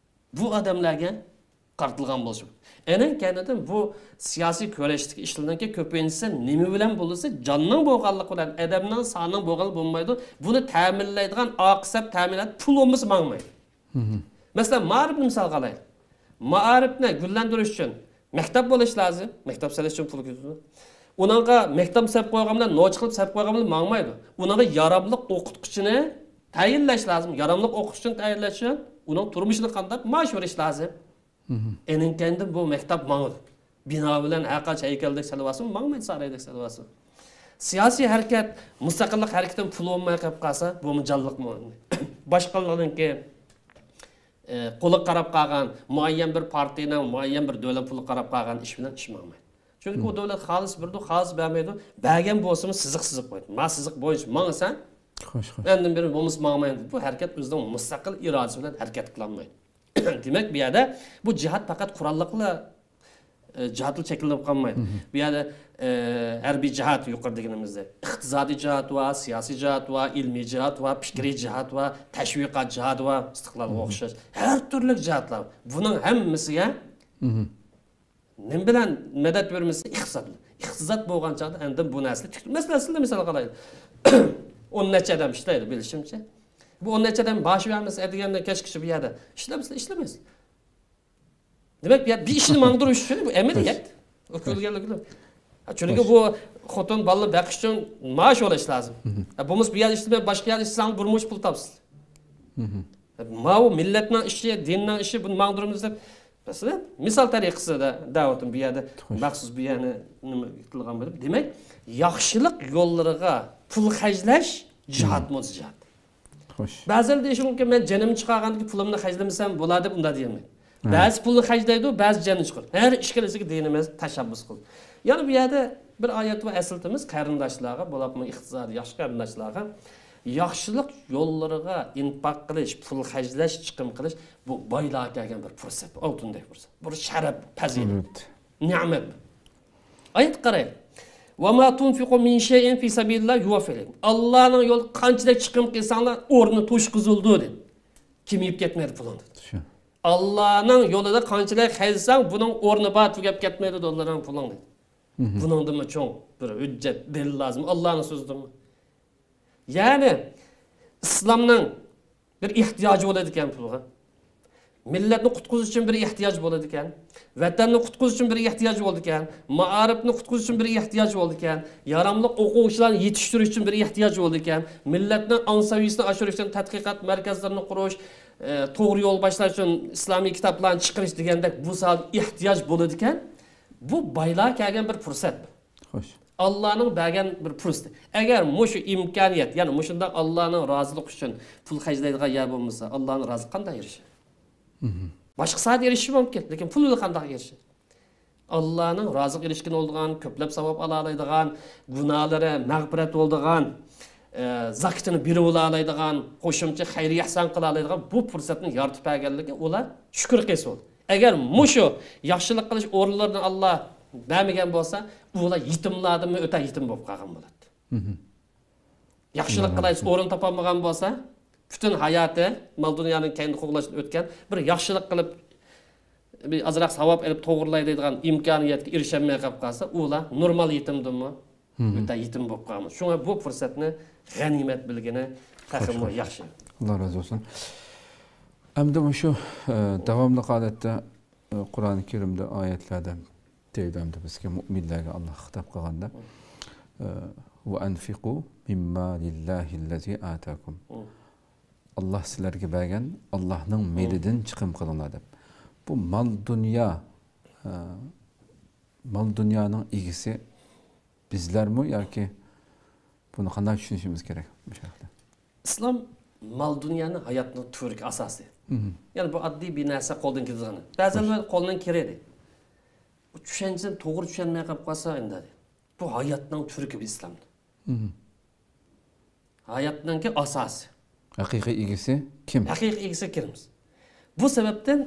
بۇ ئادەملەرگە قارىتىلغان بولۇشى مۇمكىن. ئەنە كەينىدىن بۇ سىياسىي كۈرەشتىكى ئىشلارنىڭكى كۆپىنچىسى نېمە بىلەن بولسا، جاننىڭ بولغانلىقى بىلەن، ئادەمنىڭ سانىنىڭ بولغانلىقى بولمايدۇ. بۇنى تەمىنلەيدىغان ئاقىسەپ تەمىنات پۇل بولمىسا ماڭمايدۇ. مەسىلەن، مائارىپنى مىسالغا ئالايلى. مائارىپنى گۈللەندۈرۈش ئۈچۈن مەكتەپ بولۇش لازىم. مەكتەپ سېلىش ئۈچۈن پۇل كېتىدۇ. ئۇنىڭغا مەكتەپ سېلىپ قويغان بىلەن، نوچى قىلىپ سېلىپ قويغان بىلەن ماڭمايدۇ. ئۇنىڭغا ياراملىق ئوقۇتقۇچىنى تەيىنلەش لازىم. ياراملىق ئوقۇتقۇچىنى تەيىنلەش ئۈچۈن ئۇنىڭ تۇرمۇشىنى قانداق، مائاش بېرىش لازىم. ئېنىڭ كەينىدىن بۇ مەكتەپ ماڭىدۇ. بىنا بىلەن ھەر قانچە ھەيكەلدەك سېلىۋالسىمۇ، ماڭمايدۇ، سارىيدەك سېلىۋالسىمۇ. سىياسىي ھەرىكەت، مۇستەقىللىق ھەرىكىتىدىن پۇل بولماي قېلىپ قالسا، بۇمۇ جانلىقمۇ؟ باشقىلارنىڭكى، ئە، قولىغا قاراپ قالغان مۇئەييەن بىر پارتىيىنىڭ، مۇئەييەن بىر دۆلەت پۇلىغا قاراپ قالغان ئىش بىلەن ئىش ماڭمايدۇ. چۈنكى ئۇ دۆلەت خالىس بېرىدۇ، خالىس بەرمەيدۇ. بەرگەن بولسىمۇ سىزىق سىزىپ قويىدۇ. ما سىزىق بويىچە ماڭىسەن، ئاندىن بېرى بولمىسا ماڭمايمەن. بۇ ھەرىكەت ئۆزىنىڭ مۇستەقىل ئىرادىسى بىلەن ھەرىكەت قىلالمايدۇ. دېمەك، بۇ يەردە بۇ جىھاد پەقەت قوراللىقلا، ئە، جىھادلا چەكلىنىپ قالمايدۇ. بۇ يەردە، ئە، ھەربىي جىھاد يۇقىرىدا دېگىنىمىزدەك، ئىقتىسادىي جىھاد بار، سىياسىي جىھاد بار، ئىلمىي جىھاد بار، پىكرىي جىھاد بار، تەشۋىقات جىھادى بار، ئىستىقلالغا ئوخشاش ھەر تۈرلۈك جىھادلار بار. بۇنىڭ ھەممىسىگە نېمە بىلەن مەدەت بېرىمىز؟ ئىقتىساد. ئىقتىساد بولغان چاغدا ئاندىن بۇ نەرسىلەر تۈگىدۇ. مەسىلەن، سىلەرنى مىسالغا ئالايلى. ئون نەچچە ئادەم ئىشلەيدۇ، بىلىشىمچە. بۇ ئون نەچچە ئادەم مائاش بەرمىسە، ئەتىگەندىن كەچكىچە بۇ يەردە ئىشلەمسىلەر، ئىشلىمەيسىلەر. دېمەك، بۇ يەردە بىر ئىشنى ماڭدۇرۇش ئۈچۈن بۇ ئەمەلىيەت. ئۇ كۆرگەنلىكى. ھە، چۈنكى بۇ خوتۇن بالىنى بېقىش ئۈچۈن مائاش ئېلىش لازىم. ھە، بولمىسا بۇ يەردە ئىشلىمەي، باشقا يەردە ئىشلىساڭ، بىر مۇنچە پۇل تاپىسىز. ماۋۇ مىللەتنىڭ ئىشى، دىننىڭ ئىشى، بۇنى ماڭدۇرىمىز دەپ، مەسىلەن، مىسال تەرىقىسىدە دەۋاتىمەن، بۇ يەردە مەخسۇس بۇ يەرنى نېمە قىلغان بولۇپ. دېمەك، ياخشىلىق يوللىرىغا پۇل خەجلەش جىھاد بولسا جىھاد. خوش. بەزىلەر دېيىشى مۇمكىن، مەن جېنىمنى چىقارغاندىكى پۇلۇمنى خەجلىمىسەم بولار دەپ ئۇنداق دېيەلمەيدۇ. بەزى پۇلنى خەجلەيدۇ، بەزى جېنىنى چىقىرىدۇ. ھەر ئىككىلىسىگە دىنىمىز تەشەببۇس قىلدى. يەنە بۇ يەردە بىر ئايەت بار، ئەسلىتىمىز قېرىنداشلارغا، بولۇپمۇ ئىقتىسادى ياخشى قېرىنداشلارغا ياخشىلىق يوللىرىغا ئىنپاق قىلىش، پۇل خەجلەش، چىقىم قىلىش، بۇ بايلارغا كەلگەن بىر پۇرسەت، ئالتۇندەك پۇرسەت. بىر شەرەپ، پەزىلەت، نېمەت. ئايەتكە قارايلى. «وما تنفقوا من شيء في سبيل الله يوفى إليكم». ئاللانىڭ يولىدا قانچىلىك چىقىم قىلساڭلار، ئورنى توشقۇزۇلىدۇ، دېدى. كېمىيىپ كەتمەيدۇ پۇلۇڭ، دېدى. شۇ. ئاللانىڭ يولىدا قانچىلىك خەجلىسەڭ، بۇنىڭ ئورنى بار، تۈگەپ كەتمەيدۇ دوللىرىڭ، پۇلۇڭ، دېدى. بۇنىڭدىنمۇ چوڭ بىر ھۆججەت، دەلىل لازىم، ئاللانىڭ سۆزىدىنمۇ؟ يەنى ئىسلامنىڭ بىر ئېھتىياجى بولىدىكەن پۇلغا. مىللەتنى قۇتقۇزۇش ئۈچۈن بىر ئېھتىياج بولىدىكەن. ۋەتەننى قۇتقۇزۇش ئۈچۈن بىر ئېھتىياج بولىدىكەن. مائارىپنى قۇتقۇزۇش ئۈچۈن بىر ئېھتىياج بولىدىكەن. ياراملىق ئوقۇغۇچىلارنى يېتىشتۈرۈش ئۈچۈن بىر ئېھتىياج بولىدىكەن. مىللەتنىڭ ئاڭ سەۋىيەسىنى ئاشۇرۇش ئۈچۈن تەتقىقات مەركەزلىرىنى قۇرۇش، ئە، توغرا يول باشلاش ئۈچۈن ئىسلامىي كىتابلارنى چىقىرىش دېگەندەك بۇ ساھەدە ئېھتىياج بولىدىكەن. بۇ بايلارغا كەلگەن بىر پۇرسەت. خوش. ئاللانىڭ بەرگەن بىر پۇرسىتى. ئەگەر مۇشۇ ئىمكانىيەت، يەنى مۇشۇنداق ئاللانىڭ رازىلىقى ئۈچۈن پۇل خەجلەيدىغان يەر بولمىسا، ئاللانىڭ رازىلىقىغا قانداق ئېرىشىش؟ باشقا ساھەدە ئېرىشىشى مۇمكىن، لېكىن پۇل بىلەن قانداق ئېرىشىش؟ ئاللانىڭ رازىلىقىغا ئېرىشكىنى بولىدىغان، كۆپلەپ ساۋاب ئالالايدىغان، گۇناھلىرى مەغپىرەت بولىدىغان، ئە، زاكىتىنى بېرىۋالالايدىغان، قوشۇمچە خەير ئەھسان قىلالايدىغان بۇ پۇرسەتنى يارىتىپ بەرگەنلىكى ئۇلار شۈكۈر قىلسۇن. ئەگەر مۇشۇ ياخشىلىق قىلىش ئورۇنلىرىنى ئاللا بەرمىگەن بولسا، ئۇلار يېتىملاردىنمۇ ئۆتە يېتىم بولۇپ قالغان بولاتتى. ياخشىلىق قىلايسىز، ئورۇن تاپالمىغان بولسا، پۈتۈن ھاياتى مال دۇنيانىڭ كەينىدە قوغلاشتىن ئۆتكەن، بىر ياخشىلىق قىلىپ، بىر ئازراق ساۋاب ئېلىپ توغرىلاي دەيدىغان ئىمكانىيەتكە ئېرىشەلمەي قېلىپ قالسا، ئۇلار نورمال يېتىمدىنمۇ ئۆتە يېتىم بولۇپ قالىدۇ. شۇڭا بۇ پۇرسەتنى غەنىيمەت بىلگىنى تېخىمۇ ياخشى. ئاللا رازى بولسۇن. ئەمدى مۇشۇ، ئە، داۋاملىق ھالەتتە، ئە، قۇرئانى كەرىمدە ئايەتلەردە دەيدۇ ئەمدى بىزگە مۇئمىنلەرگە ئاللا خىتاب قىلغاندا، ئە، «ۋە ئەنفىقۇ مىمما لىللاھىللەزى ئاتاكۇم». ئاللا سىلەرگە بەرگەن ئاللانىڭ مېلىدىن چىقىم قىلىڭلار دەپ. بۇ مال دۇنيا، ئە، مال دۇنيانىڭ ئىگىسى بىزلەرمۇ ياكى بۇنى قانداق چۈشىنىشىمىز كېرەك مۇشۇ ھەقتە؟ ئىسلام مال دۇنيانى ھاياتنىڭ تۈۋرۈك ئاساسى. يەنى بۇ ئاددىي بىر نەرسە قولدىن كېلىدىغىنى. بەزىلەر قولدىن كېلىدۇ. بۇ چۈشەنچىسىنى توغرا چۈشەنمەي قېلىپ قالسا ئەمدى. بۇ ھاياتنىڭ تۈۋرۈكى بۇ ئىسلامدا. ھاياتنىڭكى ئاساسى. ھەقىقىي ئىگىسى كىم؟ ھەقىقىي ئىگىسى كىممىز؟ بۇ سەۋەبتىن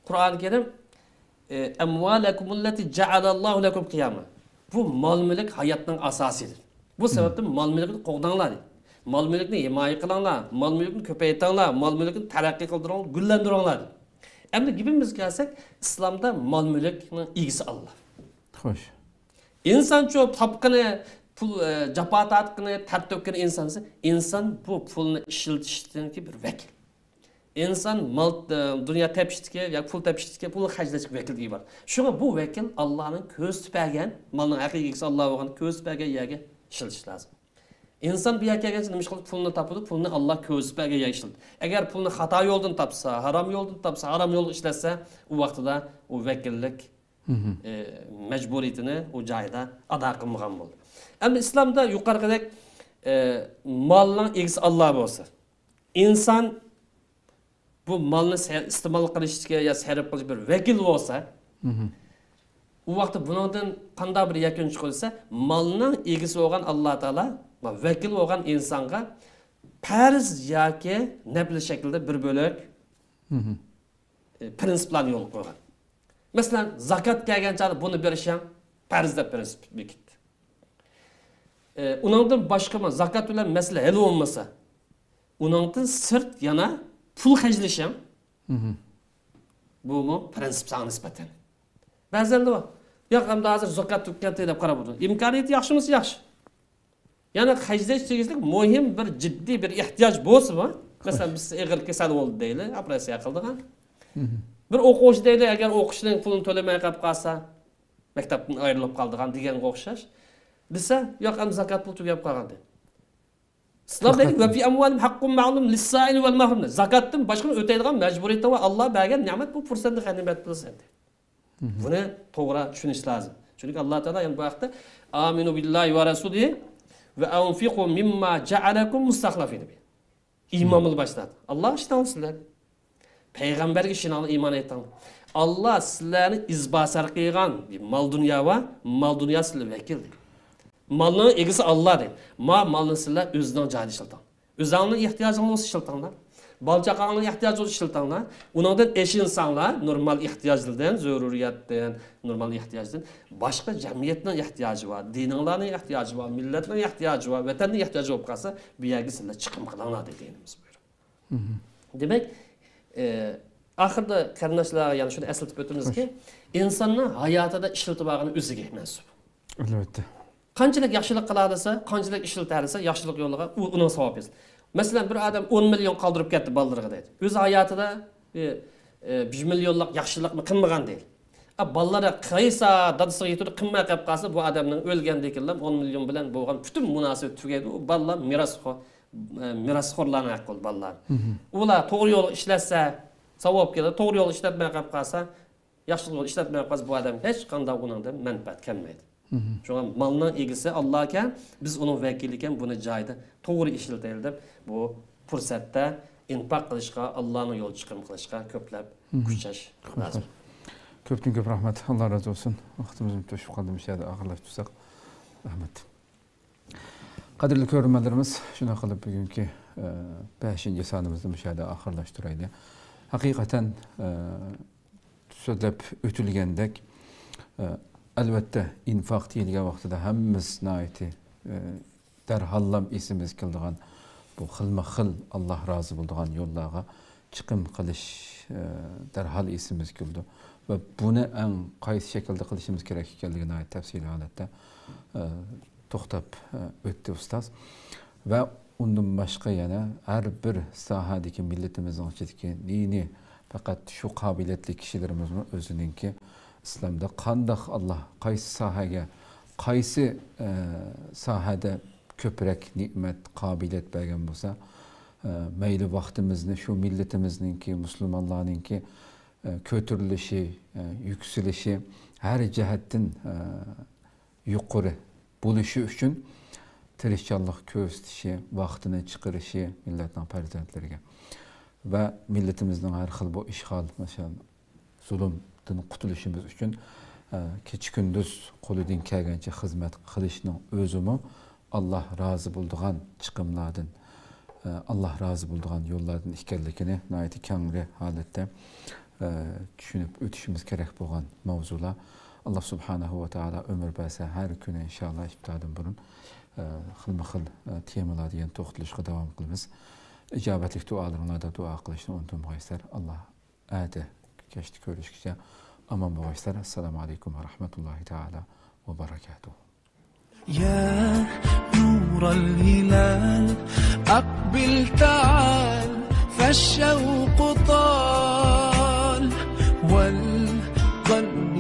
قۇرئان كەرىم، ئە، «ئەمۋالەكۇمۇللەتى جەئەلەللاھۇ لەكۇم قىياما». بۇ مال-مۈلۈك ھاياتنىڭ ئاساسى. بۇ سەۋەبتىن مال-مۈلۈكنى قوغداڭلار. مال-مۈلۈكنى ھىمايە قىلىڭلار، مال-مۈلۈكنى كۆپەيتىڭلار، مال-مۈلۈكنى تەرەققىي قىلدۇرۇڭلار، گۈللەندۈرۈڭلار. ئەمدى گېپىمىزگە كەلسەك، ئىسلامدا مال-مۈلۈكنىڭ ئىگىسى ئاللا. خوش. ئىنسانچۇ تاپقىنى، پۇل، ئە، جاپا تارتقىنى، تەر تۆككىنى ئىنسان دېسە، ئىنسان بۇ پۇلنى ئىشلىتىشتىكى بىر ۋەكىل. ئىنسان مال، ئە، دۇنيا تېپىشتىكى ياكى پۇل تېپىشتىكى، پۇلنى خەجلەشتىكى ۋەكىلگە ئىبارەت. شۇڭا بۇ ۋەكىل ئاللانىڭ كۆرسىتىپ بەرگەن، مالنىڭ ھەقىقىي ئىگىسى ئاللا بولغان كۆرسىتىپ بەرگەن يەرگە ئىشلىتىش لازىم. ئىنسان بۇ يەرگە كەلگەنچە نېمە ئىش قىلىدۇ؟ پۇلنى تاپىدۇ، پۇلنى ئاللا كۆرسىتىپ بەرگەن يەرگە ئىشلىتىدۇ. ئەگەر پۇلنى خاتا يولدىن تاپسا، ھارام يولدىن تاپسا، ھارام يولغا ئىشلەتسە، ئۇ ۋاقتىدا ئۇ ۋەكىللىك ئى، مەجبۇرىيىتىنى ئۇ جايىدا ئادا قىلمىغان بولدى. ئەمدى ئىسلامدا يۇقىرىقىدەك، ئى، مالنىڭ ئىگىسى ئاللا بولسا، ئىنسان بۇ مالنى سە-، ئىستېمال قىلىشتىكى يا سەرپ قىلىش بىر ۋەكىل بولسا، ئۇ ۋاقىتتا بۇنىڭدىن قانداق بىر يەكۈن چىقىدۇ دېسە، مالنىڭ ئىگىسى بولغان ئاللا تائالا ۋە ۋەكىل بولغان ئىنسانغا پەرز ياكى نەپلى شەكلىدە بىر بۆلەك ئى، پرىنسىپلارنى يولغا قويغان. مەسىلەن، زاكات كەلگەن چاغدا بۇنى بېرىشىڭ پەرز دەپ پرىنسىپ بېكىتتى. ئى، ئۇنىڭدىن باشقىمۇ زاكات بىلەن مەسىلە ھەل بولمىسا، ئۇنىڭدىن سىرت يەنە پۇل خەجلىشىڭ، بۇمۇ پرىنسىپ ساڭا نىسبەتەن. بەزىلەردە بار، ياق، ئەمدى ھازىر زاكات تۈگىدى دەپ قاراپ ئولتۇرىدۇ. ئىمكانىيىتى ياخشىمۇ ياخشى. يەنى خەجلەش تېگىشلىك مۇھىم بىر جىددىي بىر ئېھتىياج بولسىمۇ، مەسىلەن، بىز ئېغىر كېسەل بولدى دەيلى، ئوپېراتسىيە قىلىدىغان. بىر ئوقۇغۇچى دەيلى، ئەگەر ئوقۇشنىڭ پۇلىنى تۆلىمەي قېلىپ قالسا، مەكتەپتىن ئايرىلىپ قالىدىغان دېگەنگە ئوخشاش. دېسە، ياق، ئەمدى زاكات پۇل تۈگەپ قالغان دەيدۇ. ئىسلام دەيدۇ، «ۋە فى ئەمۋالىھىم ھەققۇن مەئلۇم لىسسائىلى ۋەل مەھرۇم» دەيدۇ. زاكاتتىن باشقىنى ئۆتەيدىغان مەجبۇرىيىتىڭ ۋە ئاللا بەرگەن نېمەت، بۇ پۇرسەتنى غەنىيمەت بىلسەن دەيدۇ. بۇنى توغرا چۈشىنىش لازىم. چۈنكى ئاللا تائالا يەنە بۇ ھەقتە، «ئامىنۇ بىللاھى ۋە رەسۇلىھى ۋە ئەنفىقۇ مىمما جەئەلەكۇم مۇستەخلەفىنە فىھ». ئىمان بىلەن باشلايدۇ. ئاللا ئىشىنىڭلار سىلەر. پەيغەمبەرگە ئىشىنىڭلار، ئىمان ئېيتىڭلار. ئاللا سىلەرنى ئىزباسار قىلغان مال دۇنيا ۋە مال دۇنيا سىلەر ۋەكىل دەيدۇ. مالنىڭ ئىگىسى ئاللا دەيدۇ. ما مالنى سىلەر ئۆزىنىڭ جايىدا ئىشلىتىڭ. ئۆزۈڭلارنىڭ ئېھتىياجىڭلار بولسا ئىشلىتىڭلار. بالا چاقاڭلارنىڭ ئېھتىياجى بولسا ئىشلىتىڭلار. ئۇنىڭدىن ئېشىنساڭلار، نورمال ئېھتىياجلاردىن، زۆرۈرىيەتتىن، نورمال ئېھتىياجدىن باشقا جەمئىيەتنىڭ ئېھتىياجى بار، دىنىڭلارنىڭ ئېھتىياجى بار، مىللەتنىڭ ئېھتىياجى بار، ۋەتەننىڭ ئېھتىياجى بولۇپ قالسا، بۇ يەرگە سىلەر چىقىم قىلىڭلار دېدى دىنىمىز بۇيرۇپ. دېمەك، ئى، ئاخىردا قېرىنداشلارغا يەنە شۇنى ئەسلىتىپ ئۆتىمىزكى، ئىنساننىڭ ھاياتىدا ئىشلىتىپ ئالغىنى ئۆزىگە مەنسۇپ. ئەلۋەتتە. قانچىلىك ياخشىلىق قىلالىسا، قانچىلىك ئىشلىتەلىسە، ياخشىلىق يولىغا ئۇ، ئۇنىڭ ساۋابى يېزىلىدۇ. مەسىلەن، بىر ئادەم ئون مىليون قالدۇرۇپ كەتتى بالىلىرىغا دەيدۇ. ئۆز ھاياتىدا، ئى، ئى، بىر مىليونلۇق ياخشىلىقنى قىلمىغان دەيدۇ. ئا، بالىلىرى قايسا دادىسىغا يېتىدۇ، قىلماي قېلىپ قالسا، بۇ ئادەمنىڭ ئۆلگەندىن كېيىنلا ئون مىليون بىلەن بولغان پۈتۈن مۇناسىۋىتى تۈگەيدۇ. ئۇ بالىلار مىراسخور، ئى، مىراسخورلارنىڭ ھەققى بولىدۇ بالىلار. ئۇلار توغرا يولغا ئىشلەتسە، ساۋاب كېلىدۇ. توغرا يولغا ئىشلەتمەي قېلىپ قالسا، ياخشىلىق يولىدا ئىشلەتمەي قالسا، بۇ ئادەمگە ھېچقانداق ئۇنىڭدىن مەنپەئەت كەلمەيدۇ. شۇڭا مالنىڭ ئىگىسى ئاللا ئىكەن، بىز ئۇنىڭ ۋەكىلى ئىكەن، بۇنى جايىدا توغرا ئىشلىتەيلى دەپ، بۇ پۇرسەتتە ئىنپاق قىلىشقا، ئاللانىڭ يولىدا چىقىم قىلىشقا كۆپلەپ كۈچەش لازىم. كۆپتىن كۆپ رەھمەت. ئاللا رازى بولسۇن. ۋاقتىمىزمۇ توشۇپ قالدى، مۇشۇ يەردە ئاخىرلاشتۇرساق. رەھمەت. قەدىرلىك كۆرۈرمەنلىرىمىز، شۇنداق قىلىپ بۈگۈنكى، ئە، بەشىنچى سانىمىزنى مۇشۇ يەردە ئاخىرلاشتۇرايلى. ھەقىقەتەن، ئە، سۆزلەپ ئۆتۈلگەندەك، ئە، ئەلۋەتتە، ئىنفاق دېيىلگەن ۋاقتىدا ھەممىمىز ناھايىتى، ئە، دەرھاللام ئېسىمىزگە كېلىدىغان بۇ خىلمۇ خىل ئاللاھ رازى بولىدىغان يوللارغا چىقىم قىلىش، ئە، دەرھال ئېسىمىزگە كېلىدۇ. ۋە بۇنى ئەڭ قايسى شەكىلدە قىلىشىمىز كېرەك ئىكەنلىكى ناھايىتى تەپسىلىي ھالەتتە، ئە، توختاپ، ئە، ئۆتتى ئۇستاز. ۋە ئۇندىن باشقا يەنە ھەر بىر ساھەدىكى مىللىتىمىزنىڭ ئىچىدىكى نى-نى پەقەت شۇ قابىلىيەتلىك كىشىلىرىمىزمۇ ئۆزىنىڭكى ئىسلامدا قانداق ئاللاھ قايسى ساھەگە، قايسى، ئە، ساھەدە كۆپرەك نېمەت، قابىلىيەت بەرگەن بولسا، ئە، مەيلى ۋاقتىمىزنى شۇ مىللىتىمىزنىڭكى، مۇسۇلمانلارنىڭكى، ئە، كۆتۈرۈلۈشى، ئە، يۈكسىلىشى ھەر جەھەتتىن، ئە، يۇقىرى بولۇشى ئۈچۈن تىرىشچانلىق كۆرسىتىشى، ۋاقتىنى چىقىرىشى مىللەتنىڭ پەرزەنتلىرىگە ۋە مىللىتىمىزنىڭ ھەر خىل بۇ ئىشغال، مەسىلەن، زۇلۇمدىن قۇتۇلۇشىمىز ئۈچۈن، ئە، كېچە-كۈندۈز قولىدىن كەلگەنچە خىزمەت قىلىشنىڭ ئۆزىمۇ ئاللاھ رازى بولىدىغان چىقىملاردىن، ئە، ئاللاھ رازى بولىدىغان يوللاردىن ئىكەنلىكىنى ناھايىتى كەڭرى ھالەتتە، ئە، چۈشىنىپ ئۆتۈشىمىز كېرەك بولغان ماۋزۇلار. ئاللاھ سۇبھانەھۇ ۋە تائالا ئۆمۈر بەرسە، ھەر كۈنى ئىنشائاللاھ ئىپتاردىن بۇرۇن، ئە، خىلمۇ خىل، ئە، تېمىلاردا يەنە توختىلىشقا داۋام قىلىمىز. ئىجابەتلىك دۇئالىرىڭلاردا دۇئا قىلىشنى ئۇنتۇمىغايسىلەر. ئاللاھ ئەتە كەچتە كۆرۈشكىچە ئامان بولغايسىلەر. ئەسسالامۇ ئەلەيكۇم ۋە رەھمەتۇللاھى تائالا ۋە بەرەكاتۇھۇ. يا نور الهلال، أقبل تعال، فالشوق طال، والقلب